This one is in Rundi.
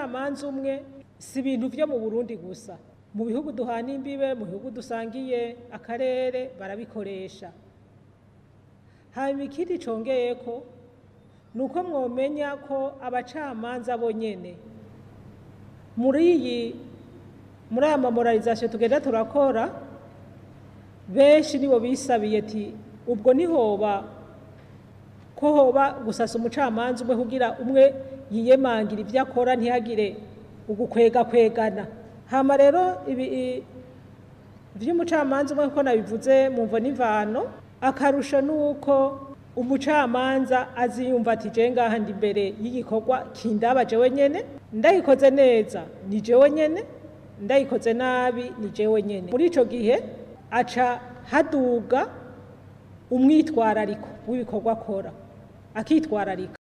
Umucamanza umwe si ibintu vyo mu Burundi gusa, mu bihugu duhana imbibe, mu bihugu dusangiye akarere barabikoresha. Hanyuma ikindi congeyeko ni uko mwomenya ko abacamanza bonyene muri aya mamoralizasiyo tugenda turakora, benshi nibo bisabiye ati ubwo ntihoba ko hoba gusasa umucamanza umwe kugira umwe yiyemangira ibyo akora, ntihagire ugukwega kwegana. Hama rero ibi vy'umucamanza umwe, kuko nabivuze mu mvo n'imvano, akarusho nuko umucamanza aziyumva ati je ngaha ndi imbere y'igikorwa kindaba jewe nyene, ndayikoze neza ni jewe nyene, ndayikoze nabi ni jewe nyene. Muri ico gihe aca haduga umwitwarariko w'ibikorwa akora, akitwararika.